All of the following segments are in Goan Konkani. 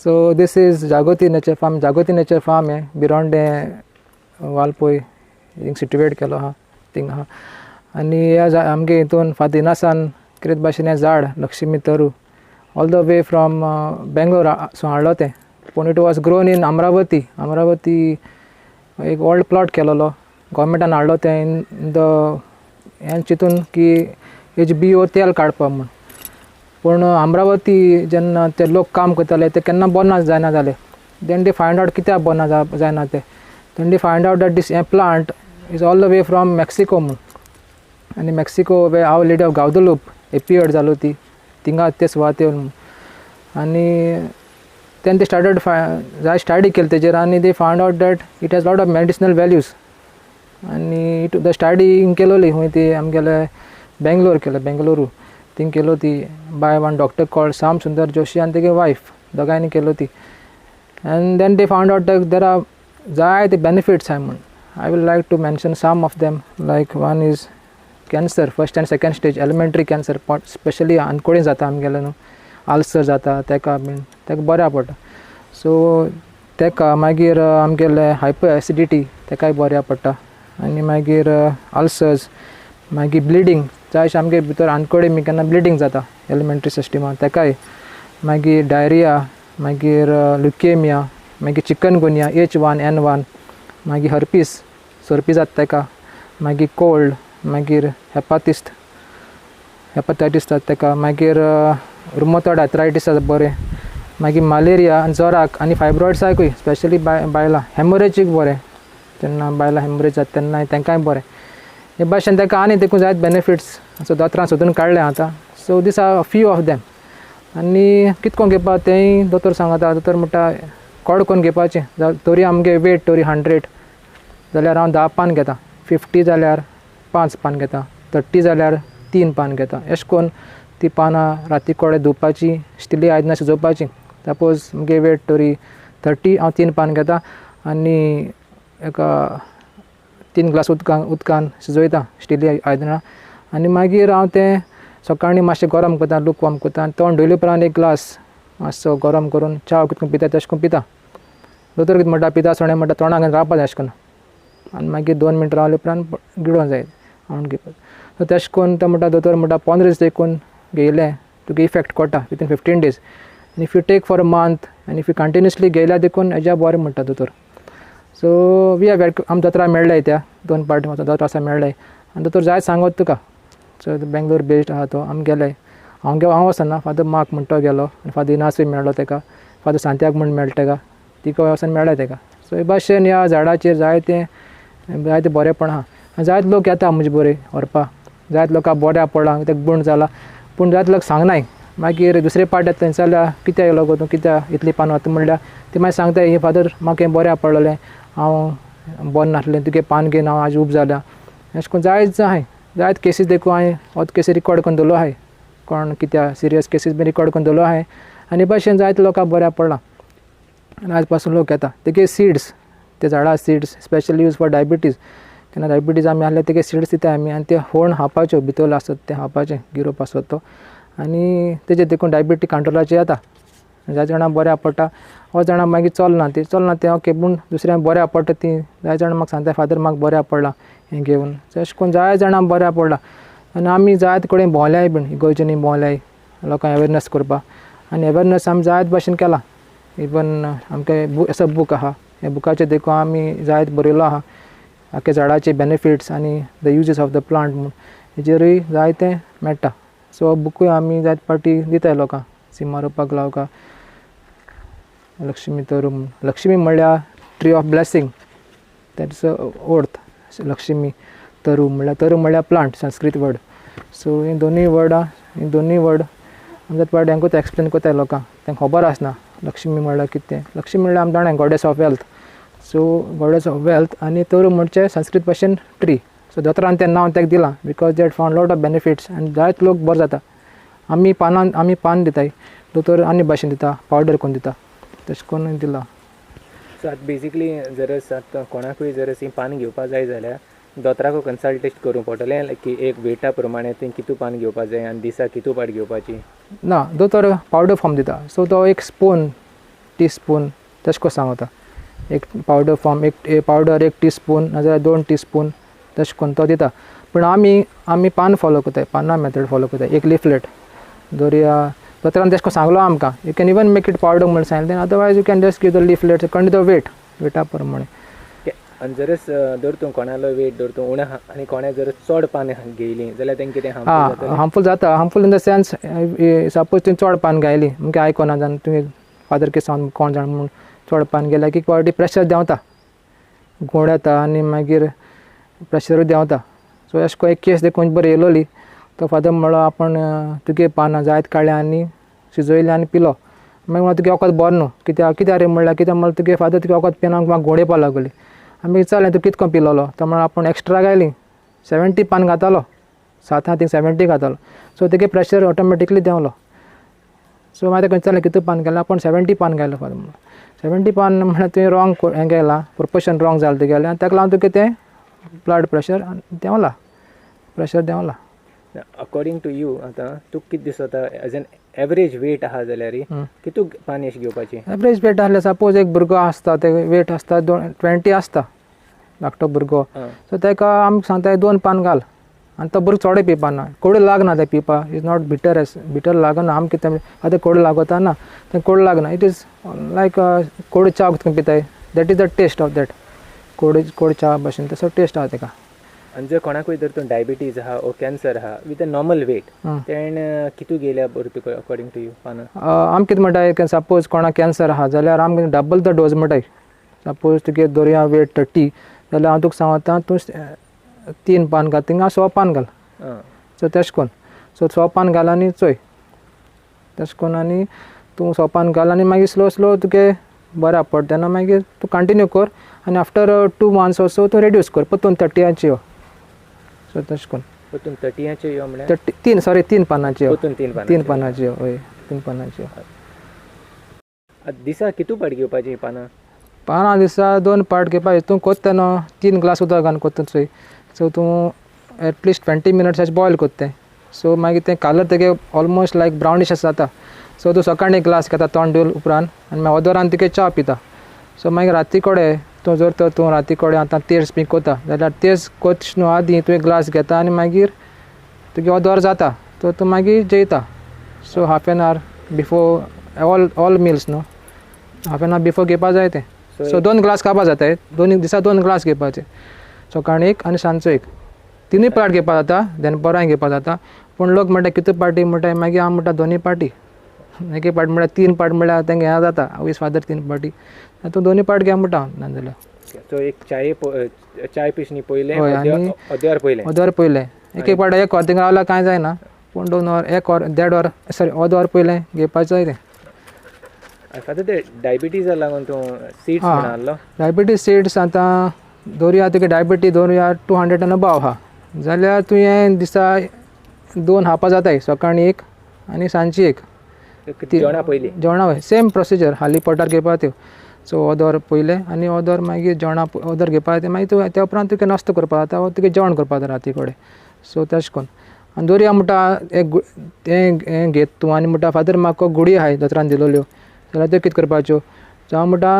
So this is Jagoti Nature Farm. Jagoti Nature Farm हें बिरोंडे वालपोय हिंग सिटुएट केलो आहा थिंग आहा. आनी ह्या आमगे हितून फादर इनासान कितें भाशेन हें झाड लक्ष्मी तरू all the way from Bangalore सून हाडलो तें. पूण it was grown in Amravati. Amravati एक व्हड प्लॉट केलेलो गोवोरमेंटान हाडलो तें इन the हें चिंतून की हेजे बियो तेल काडपा म्हूण. पूण अमरावती जेन्ना ते लोक काम करताले ते केन्ना बरो ना जायना जाले. Then they find out कित्याक बरो ना जायना ते. Then they find out that this हें plant is all the way from Mexico म्हूण. आनी Mexico way Our Lady of Guadalupe appeared जालो ती थिंगा ते सुवातेर म्हूण. आनी then they started जाय स्टडी केली तेजेर आनी they find out that it has lot of medicinal values. आनी it the study केलोली खंय ती आमगेले बेंगलोर केले बेंगलोरू थिंग केलो ती by one doctor called Shyam Sundar Joshi आनी तेगे वायफ दोगांयनी केलो ती. And then they found out that there are जायते बेनिफिट्स आहाय म्हूण. I will like to mention some of them. Like one is cancer, first and second stage alimentary cancer, specially आनकोडी जाता आमगेले न्हू, आल्सर जाता तेका बीन तेका बऱ्याक पडटा. सो तेका मागीर आमगेले हायपर एसिडिटी तेकाय बऱ्याक पडटा. आनी मागीर आल्सर्स, मागीर ब्लिडींग, चडशें आमगे भितर आनकोडी बी केन्ना ब्लिडींग जाता एलिमेंट्री सिस्टमान तेकाय. मागीर डायरिया, मागीर लुकेमिया, मागीर चिकनगुनिया H1N1, मागीर हर्पीस सोरपी जाता तेका, मागीर कोल्ड, मागीर हेपातीस हेपाटायटीस जाता तेका, मागीर रुमोटॉयड आर्थरायटीस जाता बरें, मागीर मलेरिया आनी जोराक आनी फायब्रॉयड्साकूय स्पेशली बायलां हेमोरेजीक बरें, जेन्ना बायलां हेमोरेज जाता तेन्ना तेंकांय बरें. हे भाशेन तेका आनी देखून जायते बेनिफिट्स सो दोतोरान सोदून काडले आतां. So these are few of them. आनी कित कोन्न घेवपा तेंय दोतोर सांगता. दोतोर म्हणटा कोड कोन्न घेवपाचें. तरी आमगे वेट तरी 100 जाल्यार हांव 10 पान घेता, 50 जाल्यार 5 पान घेता, 30 जाल्यार 3 पान घेता. अशें कोन्न ती पानां राती कोडे धुवपाची, स्टिली आयदनां शिजोवपाची. सपोज मुगे वेट तरी 30, हांव 3 पान घेता आनी एका 3 ग्लास उदकान शिजयता स्टिली आयदनां. आनी मागीर हांव तें सकाळीं मातशें गरम करता, लूक वॉर्म करता आनी तोंड धुयले उपरांत 1 ग्लास मातसो गरम करून च्या कितको पिता तशें करून पिता. दोतोर कितें म्हणटा पिता आसतना म्हणटा तोंडाक रावपा जाय अशें करून आनी मागीर 2 मिनटां रावले उपरांत गिळोंक जाय आवन घेवपाक. सो तशें करून तो म्हणटा दोतोर म्हणटा 15 दीस देखून घेयलें तुका इफेक्ट कोटा वितीन 15 days. आनी if you take for a month आनी if you continuously घेयल्या देखून हेज्या बरें म्हणटा दोतोर. सो we are आम दोतोरा मेळ्ळाय त्या 2 पार्टी म्हाका दोतोर आसा मेळ्ळाय आनी दोतोर जायत सांगत तुका. सो बेंगलोर बेस्ड आहा तो. आमी गेले, हांव हांव वचना, फादर मार्क म्हणटा तो गेलो आनी फादर इनासूय मेळ्ळो तेका, फादर सांत्याग म्हूण मेळटा तेका, तिका वचून मेळ्ळा तेका. सो हे भाशेन ह्या झाडाचेर जायते जायते बरेंपण आहा. जायते लोक येता म्हजे बरें व्हरपा, जायते लोकांक बऱ्याक पडलां तेका गूण जाला, पूण जायते लोक सांगनाय. मागीर दुसरे पार्ट येता थंय जाल्यार कित्याक येयलो गो तूं, कित्याक इतलीं पानां वता म्हणल्यार ती मागीर सांगता ही फादर म्हाका हें बऱ्याक पडलेलें, हांव बरें नासलें, तुगे पान घेवन हांव आज उब जाल्या. अशें करून जायत आहाय जायत केसीस देखून हांवें होच केसी रिकॉर्ड करून दवरलो आहाय, कोण कित्याक सिरियस केसीस बी रिकॉर्ड करून दवरलो आहाय. आनी भाशेन जायते लोकांक बऱ्याक पडलां आनी आयज पासून लोक येता. तेगे सिड्स, ते झाडां seeds specially use for diabetes. केन्ना डायबिटीज आमी आहल्यार तेगे सिड्स दिता आमी आनी ते होण खावपाच्यो, भितर आसत तें खावपाचें गिरोप आसत तो, आनी तेजेर देखून डायबिटीज कंट्रोलाचेर येता. जायते जाणां बऱ्याक पडटा, हो जाणां मागीर चलना ती चलना तें ओके, पूण दुसऱ्यांक बऱ्याक पडटा ती. जायते जाणां म्हाका सांगता फादर म्हाका बऱ्याक पडलां हें घेवन. अशें करून जायते जाणांक बऱ्याक पडलां. आनी आमी जायते कडेन भोंवल्याय बीन इगर्जींनी भोंवल्याय लोकांक अवेरनस करपाक. आनी अवेरनस आमी जायते भाशेन केलां. इवन आमकां असो बूक आहा, ह्या बुकाचेर देखून आमी जायते बरयलो आहा आख्या झाडाचे बेनिफिट्स आनी the uses of the plant म्हूण, हेजेरूय जायतें मेळटा. सो बुकूय आमी जायते पाटी दिताय लोकांक सिमार रोवपाक लावका. लक्ष्मी तरू, लक्ष्मी म्हणल्यार tree of blessing, that's अर्थ. लक्ष्मी तरू म्हणल्यार, तरू म्हणल्यार प्लांट, संस्कृत वर्ड. सो ही दोनूय वर्डां, ही दोनूय वर्ड आमच्या पाट हांकां एक्सप्लेन करताय लोकांक, तांकां खबर आसना लक्ष्मी म्हणल्यार कितें. लक्ष्मी म्हणल्यार आमी जाणा goddess of wealth. So goddess of wealth आनी तरू म्हणचे संस्कृत भाशेन ट्री. सो दोतोरान तें नांव ताका दिलां because that found lot of benefits आनी जायते लोक बरो जाता. आमी पानान आमी पान दिताय, दोतोर आनी भाशेन दिता, पावडर करून दिता, तशें करून दिलां. सो आतां बेजिकली जर आतां कोणाकूय जर हीं पानां घेवपा जाय जाल्यार दोतोराकू कन्सल्टेशन करूंक पडटलें लायक की एक वेटा प्रमाणे ती कितू पान घेवपा जाय आनी दिसा कितू पाट घेवपाची? ना, दोतोर पावडर फॉर्म दिता. सो तो एक स्पून टी स्पून तशें करून सांगता. एक पावडर फॉर्म एक पावडर 1 टी स्पून नाजाल्यार 2 टी स्पून तशें करून तो दिता. पूण आमी आमी पान फॉलो करताय, पानां मेथड फॉलो करताय. एक लिफलेट दवरुया दोतोरान तशें करून सांगलो आमकां, you can even make it powder म्हणून सांगलें, otherwise you can just give the leaflet Kund the weight वेटा प्रमाणे. आनी जर धर तूं कोणालो वेट धर तूं उणें आनी कोणें जर चड पान घेयली जाल्यार तेंकां कितें हार्मफूल? हार्मफूल जाता. Harmful in the sense suppose तुवें चड पान गायली मुगे आयकोना जाण तुवें फादर के सांग कोण जाण म्हूण चड पान गेल्यार की फावटी प्रेशर देंवता, गोड येता आनी मागीर प्रेशरूय देंवता. सो अशें करून एक केस देखून बरी येयलोली तो फादर म्हणलो आपूण तुगे पानां जायत काडलें आनी शिजयलें आनी पिलो. मागीर म्हणलो तुगे वखद बरें न्हू, कित्याक कित्याक रे म्हणल्यार कित्याक म्हणल्यार तुगे फादर तुगे वखद पिना म्हाका गोड येवपा लागली. आमी विचारलें तूं कितको पिलोलो, तो म्हणलो आपूण एक्स्ट्रा गायली 70 पान घातालो, 7 थिंग 70 घातालो. सो तेगे प्रेशर ऑटोमॅटिकली देंवलो. सो मागीर ताका विचारलें कितू पान घालें, आपूण 70 पान घायलो फादर म्हणलो. 70 पान म्हणल्यार तुवें रॉंग हें केलां, प्रोपोर्शन रॉंग जालें तुगेलें आनी ताका लागून तुगे तें ब्लड प्रेशर देंवला, प्रेशर देंवला. अकॉर्डिंग टू you आतां तुका कितें दिसता एज एन एवरेज वेट आहा जाल्यार कितू पान अशें घेवपाचें? एवरेज वेट आसल्यार सपोज एक भुरगो आसता ते वेट आसता 20 आसता धाकटो भुरगो, सो ताका आमी सांगता 2 पान घाल आनी तो भुरगो चडय पिवपा ना, कोडू लागना तें पिवपा, is not bitter as bitter लागना. आमकां कितें आतां कोडू लागता ना, तें कोडू लागना, it is लायक कोडू च्या तुका पिताय, that is the taste of that कोडू कोड च्या भशेन तसो टेस्ट आहा तेका. आनी जर कोणाकूय जर तूं डायबिटीज आहा ओ कॅन्सर आहा विथ अ नॉर्मल वेट तेणें कितू घेयल्यार बरें तुका अकॉर्डिंग टू you पानां? आम कितें म्हणटाय सपोज कोणाक कॅन्सर आहा जाल्यार आम डबल the dose म्हणटाय. सपोज तुगे दवरुया वेट 30 जाल्यार हांव तुका सांगता तूं 3 पान घाल, थिंगा 100 पान घाल. सो तेश कोन सो 100 पान घाल आनी चोय तेश कोन आनी तूं 100 पान घाल आनी मागीर स्लो स्लो तुगे बऱ्या पडटा तेन्ना मागीर तूं कंटिन्यू कर आनी आफ्टर 2 मंथ्स सो तूं रेड्यूस कर परतून 30 यो. सो तशें कोन परतून 30 यो म्हळ्यार 3 सॉरी 3 पानांची यो, परतून 3 3 पानांची यो, हय 3 पानांची यो. दिसा कितू पाट घेवपाची पानां? पानां दिसा 2 पाट घेवपाची. तूं कोत्ता न्हू 3 ग्लास उदक घालून कोत्ता चोय, सो तूं एटलिस्ट 20 मिनट्स अशें बॉयल कोत्ता तें. सो मागीर तें कलर तेगे ऑलमोस्ट लायक ब्रावनीश अशें जाता. सो तूं सकाळीं 1 ग्लास घेता तोंड धुवन उपरांत आनी मागीर ओदोरान तुगे च्या पिता. सो मागीर राती कडेन तूं जर तर तूं राती कडेन आतां तेर्स बी कोता जाल्यार तेर्स कोच न्हू आदीं तूं 1 ग्लास घेता आनी मागीर तुगे ओदोर जाता सो तूं मागीर जेयता. So half an hour before all meals न्हू, हाफ एन our before घेवपा जाय तें. सो 2 ग्लास खावपा जाताय, दोन दिसा 2 ग्लास घेवपाचे, सकाळीं 1 आनी सांजचो 1. 3 पार्ट घेवपा जाता, दनपरां घेवपा जाता. पूण लोक म्हणटा कितू पार्टी म्हणटा, मागीर हांव म्हणटा 2 पार्टी, एक पार्ट म्हळ्यार 3 पार्ट म्हळ्यार तेंगे हें जाता आवयस फादर 3 पार्टी, तूं 2 पार्ट घे म्हणटा हांव नाजाल्यार. सो एक चाय पिशनी पयलें अद्यार पयलें, अद्यार पयलें एक पार्ट 1 वर थिंगा रावल्यार कांय जायना, पूण 2 वर 1 वर 1.5 वर सॉरी अर्द वर पयलें घेवपाचें जाय तें. आतां ते डायबिटीजा लागून तूं सीड्स म्हणलो, डायबिटीज सीड्स आतां दवरुया तुगे डायबिटीज दवरुया 200 एंड अबाव आहा जाल्यार तुवें दिसा 2 खावपा जाताय, सकाळीं 1 आनी सांजची 1. जेवणा पयलीं, जेवणा सेम प्रोसिजर हाली पोटार घेवपा त्यो. सो ओदोर पयलें आनी ओदोर मागीर जेवणा ओदोर घेवपा तें, मागीर तूं त्या उपरांत तुगे नाश्तो करपा जाता वो तुगे जेवण करपा जाता राती कडेन. सो तेश कोन आनी दवरुया म्हणटा एक तें हें घेत तूं आनी म्हणटा फादर म्हाका गुळी आहाय दोतोरान दिलोल्यो जाल्यार त्यो कितें करपाच्यो? सो हांव म्हणटा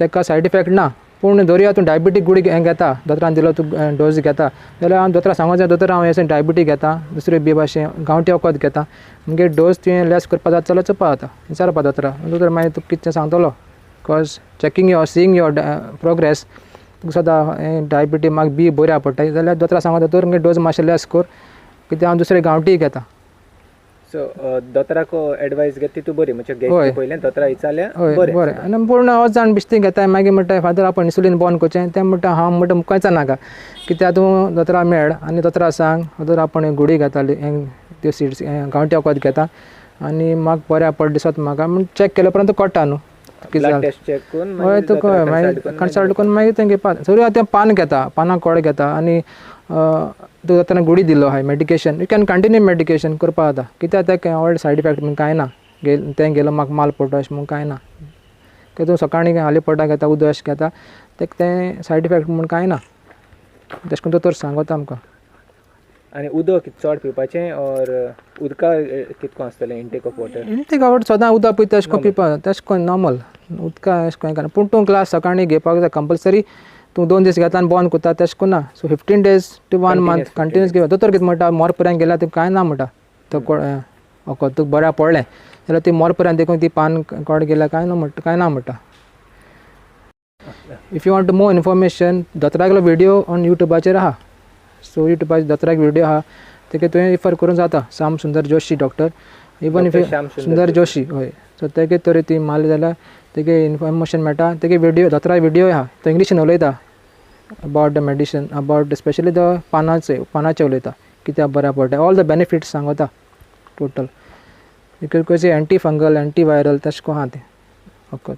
तेका सायड इफेक्ट ना, पूण दवरुया तूं डायबिटीक गुळी हें घेता दोतोरान दिलो तूं डोज घेता जाल्यार हांव दोतोरा सांगूंक जाय दोतोर हांव अशें डायबिटीक घेता दुसरे बी भाशें गांवठी वखद घेता, मुगे डोज तुवें लेस करपा जाता जाल्यार चोवपा जाता विचारपा दोतोरा, दोतोर मागीर तुका कितें सांगतलो, because checking your seeing your progress तुका सदां हें डायबिटी म्हाका बी बऱ्या पडटा जाल्यार दोतोरा सांगता दोतोर मुगे डोज मातशें लेस कर कित्याक हांव दुसरे गांवठी घेता. सो दोतोराको एडवायस घेत तूं बरी म्हणजे घेतली पयलें दोतोरा विचारल्यार हय बरें. आनी पूण वच जाण बिश्तीं घेताय मागीर म्हणटा फादर आपूण इन्सुलीन बंद करचें, तें म्हणटा हांव म्हणटा मुखायच नाका कित्याक तूं दोतोरा मेळ आनी दोतोरा सांग दोतोर आपूण गुळी घेताली त्यो सीड्स गांवठी वखद घेता आनी म्हाका बऱ्या पड दिसत म्हाका म्हूण चॅक केल्या उपरांत कळटा न्हू कितें चॅक करून हय तुका मागीर कन्सल्ट करून मागीर तें घेवपा. सगळें तें पान घेता, पानां कोड घेता आनी तुका दोतोरान गुळी दिल्लो आहाय medication, you can continue medication करपा जाता कित्याक तें व्हडलें सायड इफेक्ट म्हूण कांय ना, तें गेलो म्हाका माल पडटा अशें म्हूण कांय ना, कित्याक तूं सकाळीं हाली पोटा घेता उदक अशें घेता तेका तें सायड इफेक्ट म्हूण कांय ना, तशें करून दोतोर सांगता आमकां. आनी उदक चड पिवपाचें ऑर उदका कितको आसतलें इंटेक ऑफ वॉटर? इंटेक आवड सदां उदक पिता तशें करून पिवपा, तशें करून नॉर्मल उदका अशें करून कांय. पूण तूं ग्लास सकाळीं घेवपाक जाय कंपल्सरी. तूं 2 दीस घेता आनी बंद करता, तशें करून ना. So 15 days to one month continuous घेवप. दोतोर कितें म्हणटा, मोर पर्यंत गेल्यार तुका कांय ना म्हणटा. तो वखद तुका बऱ्याक पडलें जाल्यार ती मोर पर्यंत देखून ती पान कोड गेल्यार कांय ना म्हणटा, कांय ना म्हणटा. If you want more information, दोतोरागेलो video on युट्यूबाचेर आहा. सो युट्यूबाचेर दोतोराक व्हिडियो आहा, तेका तुवें रिफर करूंक जाता. श्याम सुंदर Joshi doctor, even if Dr. Shyam Sundar. सुंदर जोशी, हय. सो तेगे तरी ती मारली जाल्यार तेगे इन्फॉर्मेशन मेळटा. तेगे व्हिडियो, दोतोरा व्हिडियो आहा, तो इंग्लिशीन उलयता about the medicine, about specially the पानाचे, पानाचे उलयता, कित्याक बऱ्याक पडटा, ऑल the benefits सांगता टोटल. कशें एंटी फंगल, एंटी वायरल, तशें करून आहा तें वखद.